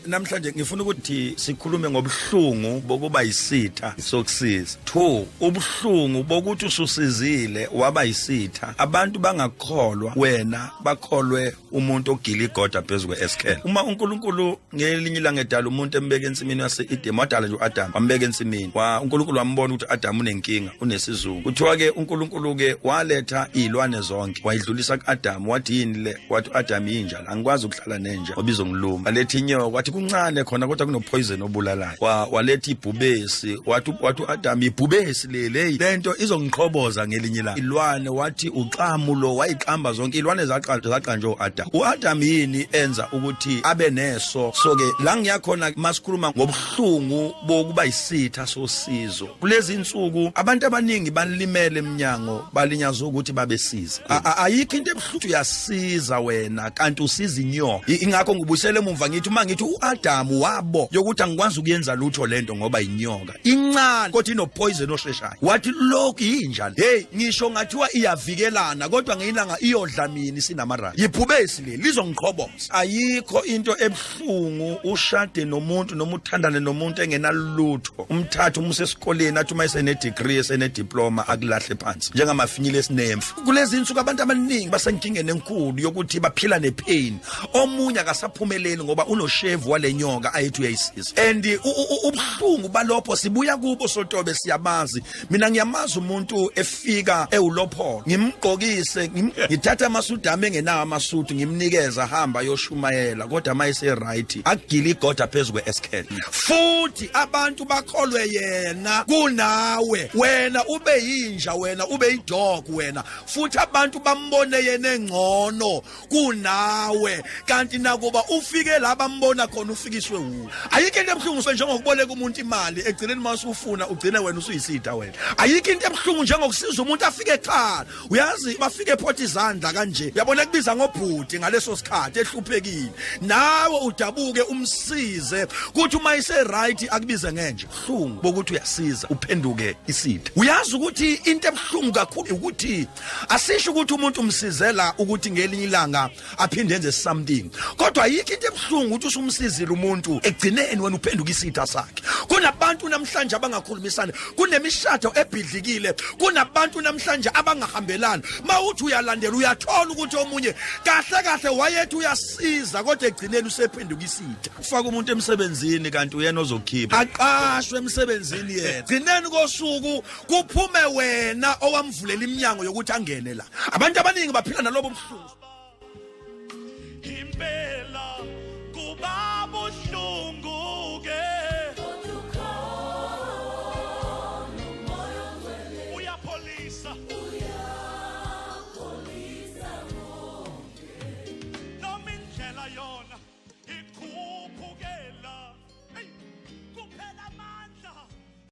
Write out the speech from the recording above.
Namhlanje ngifuna ukuthi sikhulume ngobuhlungu bokuba yisitha sokusiza. 2, ubuhlungu bokuthi ususizile waba yisitha, abantu bangakholwa wena, bakholwe umuntu ogila igoda phezu kwe-eskel. Uma uNkulunkulu ngelinye ilanga edala umuntu, embeka ensimini yase-Eden, wadala nje u-Adam, wambeka ensimini, uNkulunkulu wambona ukuthi u-Adam unenkinga, unesizungu. Kuthiwa-ke uNkulunkulu-ke waletha iy'lwane zonke, wayidlulisa ku-Adam, wathi, "Yini le?" Wathi u-Adam, "Yinja la, angikwazi ukuhlala nenja ngoba izongiluma." Waletha inyoka, wathi, "Kuncane khona kodwa kunopoison obulalayo." Waletha ibhubesi, wathi u-Adam, "Ibhubesi leli, hey, lento izongiqhoboza ngelinye ilanga." Ilwane wathi, "Uxamu lo." Wayiqamba zonke ilwane, zaqanjwa u-Adam. U-Adam yini enza ukuthi abe neso? So-ke la ngiyakhona, masikhuluma ngobuhlungu bokuba yisitha sosizo, kulezi insuku abantu abaningi balimele eminyango, balinyazwa ukuthi babesiza. Ayikho into ebuhlungu, uyasiza wena kanti usiza inyoka. Ingakho ngibuyisele emumva, ngithi uma ngithi u-Adamu wabo yokuthi angikwazi ukuyenza lutho lento ngoba inyoka incane kodwa inopoison osheshayo. Wathi, "Lokhu yinja le, hey, ngisho ngathiwa iyavikelana kodwa ngeyilanga iyodla mina sinamaraya, yibhubesi leli lizongiqhoboza." Ayikho into ebuhlungu ushade nomuntu noma uthandane nomuntu engenalutho, umthathe umuse esikoleni, athi uma esene-degree, esene-diploma, akulahle phansi njengamafinyile esinemfu. Kulezi insuku abantu abaningi basenkingeni enkulu yokuthi baphila nepain. Omunye akasaphumeleli ngoba unoshevu wale nyoka ayethi uyayisiza, and ubuhlungu balopho sibuya kubo sotobe, siyabazi. Mina ngiyamazi umuntu efika ewulopholo, ngimgqokise, ngithatha amasudu ami, engenawo amasudu, ngimnikeza, hamba yoshumayela, kodwa uma ese-right akugila igoda phezu kwe-eskel, futhi abantu bakholwe yena kunawe. Wena ube yinja, wena ube yidog wena, futhi abantu bambone yena engcono kunawe, kanti nakuba ufike la bambona khona ufikiswe wuwe. Ayikho into ebuhlungu njengokuboleka umuntu imali, egcineni uma usufuna ugcine wena usuyisitha wena. Ayikho into ebuhlungu njengokusiza umuntu afike eqala, uyazi, bafike ephotha izandla kanje, uyabona, kubiza ngobhuti ngaleso sikhathi ehluphekile, nawe udabuke umsize, kuthi uma ise right akubize ngenje. Buhlungu bokuthi uyasiza uphenduke isitha. Uyazi ukuthi into ebuhlungu kakhulu ukuthi asisho ukuthi umuntu umsizela ukuthi ngelinye ilanga aphinde enze something, kodwa ayikho into ebuhlungu ukuthi usumsizile umuntu, egcineni wena uphenduka isitha sakhe. Kunabantu namhlanje abangakhulumisani, kunemishado ebhidlikile, kunabantu namhlanje abangahambelani. Mawuthi uyalandela, uyathola ukuthi omunye kahle kahle wayethi uyasiza, kodwa egcineni usephenduka isitha. Ufaka umuntu emsebenzini kanti uyena ozokhipha, aqashwe emsebenzini yena, gcineni kosuku kuphume wena owamvulela iminyango yokuthi angene la. Abantu abaningi baphila nalobo buhlungu. Impela kuba buhlungu ke, uyapholisa noma indlela yona ikhuphukela. Hey, kuphela amandla.